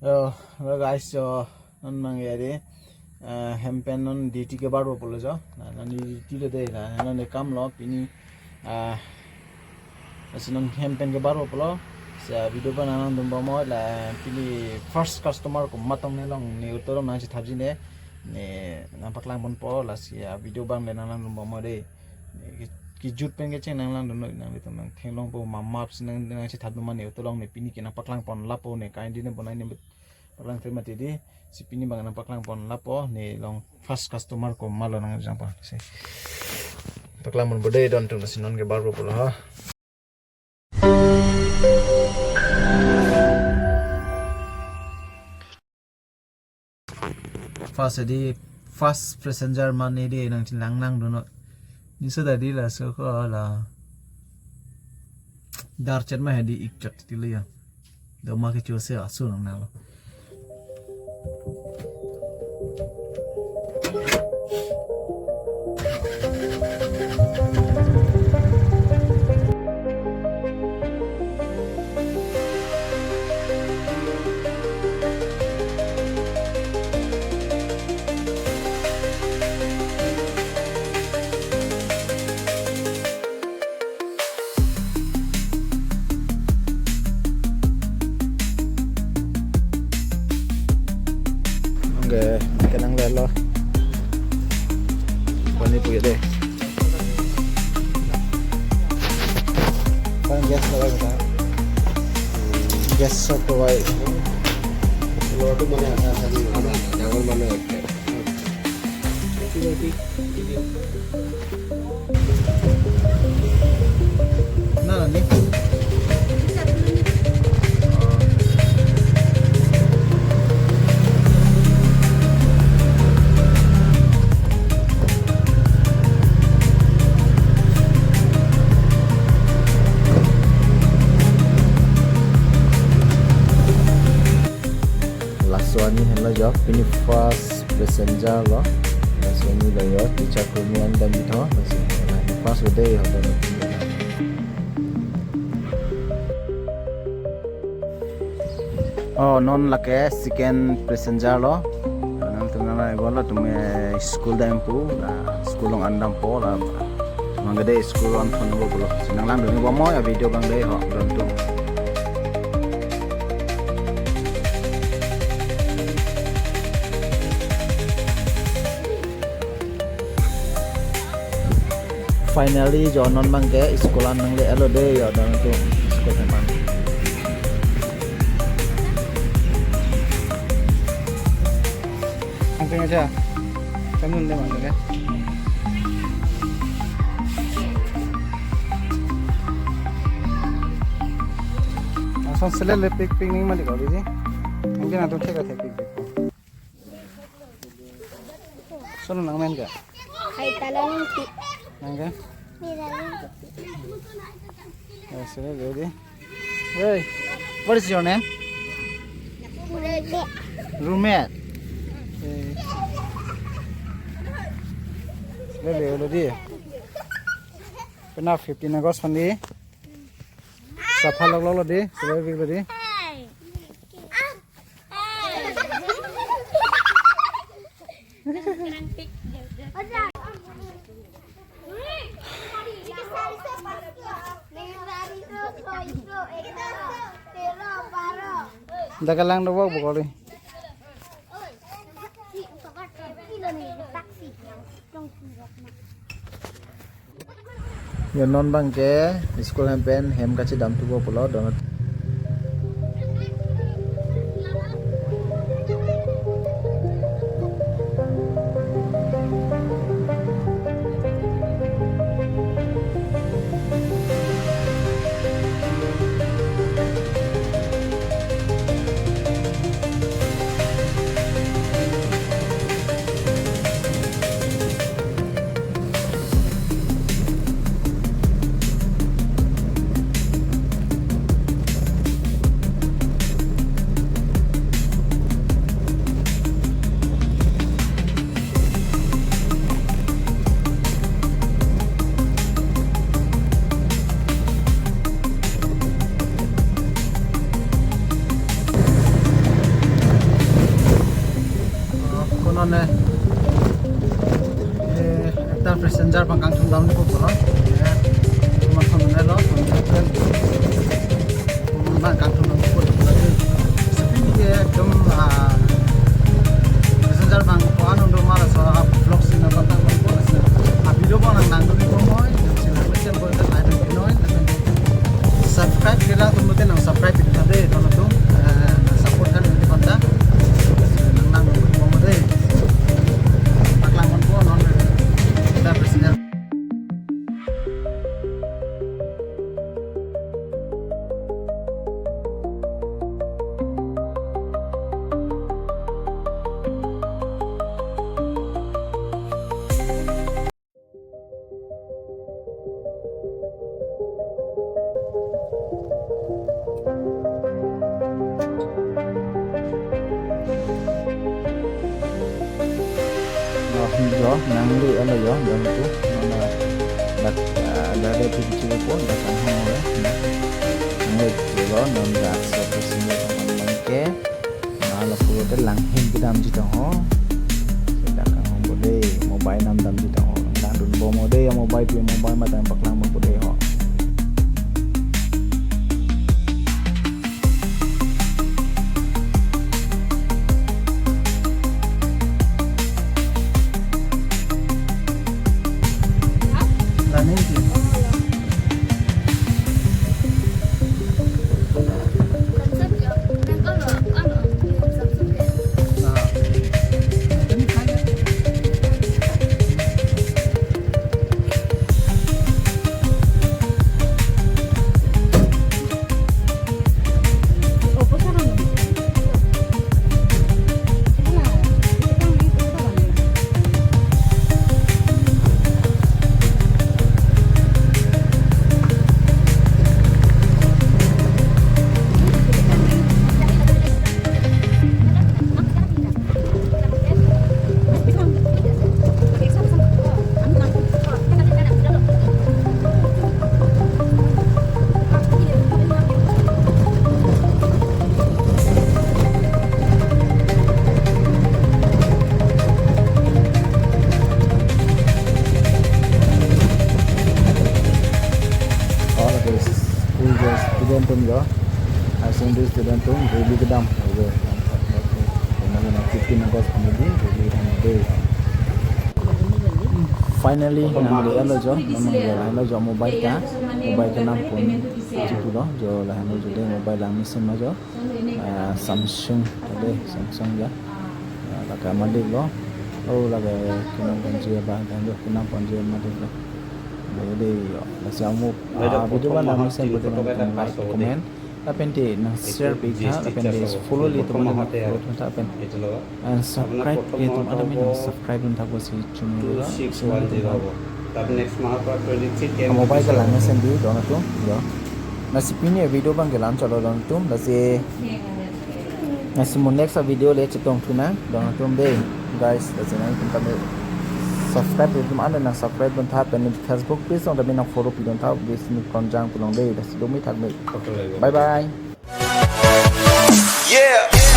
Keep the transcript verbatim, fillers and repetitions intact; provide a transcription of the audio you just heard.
So, hello guys, so non abang ke dei, eh, hem pen non duty kebarpo pulo jo. Na, non duty lo dei, na non kam lo pini, ah, lasi non hem pen kebarpo pulo. Sa video abang nanglangdun bom noi, la pini first customer komat tong ne long, ne auto along nangchethapji ne, ne nangpaklang ponpo, lasi, ah, video abang le nanglangdun bom noi dei. Ne ke, kejut pen kecheng nanglangdun noi, nanglitum nangtheklongpo, mama apsi nang, nangchethapdun ma ne auto along, ne pini ke nangpaklang pon lapo, ne kain di ne bonai ne paklangkle mati dei, si pini abang nangpaklang pon lapo, ne long first customer komat lo nangjangpo, si paklang ponpo dei, dontum, lasi non kebarpo pulo ha. First dei, first passenger mane dei nangchinglanglang dun noi. Ni so dei, laso ko la darchet ma hedi ikchot tilo ya. Doma kecho se asu nangnang lo. Oke, kenang lelo. Pani puya dei. Kan gas lagi kita. Gas satu baik. Lo tu mana ada tadi? Mana? Jangan mana? Laso arni henlo jo, pini first passenger lo. Laso arni lo jo, teacher kurmi an dam bitho, laso arni first lo dei, hodo lo. Oh, non lake second passenger lo. Nangtum nang ibo lo, tum school dampo, la school along an dampo, la mangke dei school an thon bo lo. Si nanglangdun bom noi, a video abang dei ho, dontum. Finally, jo non abang ke school an nangle-etlo dei, jo dontum school hem an. Ang tinggal siya. Kamu nanti mana ya? Lason sele le pik pik ning mali kau biji. Mungkin antum thek thek pik pik. Sono nangmen ke? Hai, talang ti. Nang ke? Ni talang ti. Ya, sele le dei. Hey, what is your name? Rumet. Rumet. Hey. Sele le lo dei. Penap fifteen August phan dei. Sapha lok lok lo dei, sele le lo dei. Dak kelang do bok bok kali. Jo non abang ke school hem pen hem kachedamthupo pulo, donot. Ne, eh, ekta passenger abang kangthum dampo pulo. Eh, mangthum damlo, abang kangthum dampo pulo. Seperti ke ekdom, ah, passenger abang ko-an un do ma laso a-vlog si nangpatang dampo. A-video abang nang nangdun bomnoi, jam si nang lesen ko ta ai nang noi, subscribe kelang atum lote nang subscribe pidun tha dei, non atum, eh, nang support kan nanti konta. Nang nang mo dei. Paklang ponpo non, kita presiden. Yo, nangli alo yo, dam tu, mana dak, ah, dak ada tu kecil pun, dak kan hong le, nangli tu lo, non dak satu sini teman bangke. Nalo pulote Langhin kedamji tong ho. Seta kanghon po dei, mobile nam damji tong ho. Nangdun bomnoi dei, mobile pi mobile mate paklang bompo dei ho. Langhin ji. All of this school goes student atum yo. Higher secondary student atum rally kedam. Oke. Kena kena fifteen August committee rally kedam dei. Finally, nangli alo jo, namang alo jo mobile ta, mobile ta nam pon chitu lo, jo lahenlo jo dei mobile lang mesen ma jo, ah, Samsung, dei Samsung ya. Ah, lake madik lo, oh lake kenam ponji abang, lahenlo kenam ponji madik lo. Dei dei yo, lasi amu, ah, video abang lang mesen pute nangtum like, comment. Lapen te nang share pitha, lapen te follow le atum nang follow pitha, lapen, and subscribe le atum nang subscribe pitha pusi chunilo. Mobile kelang mesen dei don atum yo. Lasi pini video abang kelang chalo don atum, lasi, lasi mo next video le chetong thu nang don atum dei. Guys, lasi nangtum kami subscribe le atum nang subscribe pitha, lapen Facebook page along kami nang follow pidun tha, bis ni konjang pulong dei, lasi domi thak dei. Bye bye. Yeah.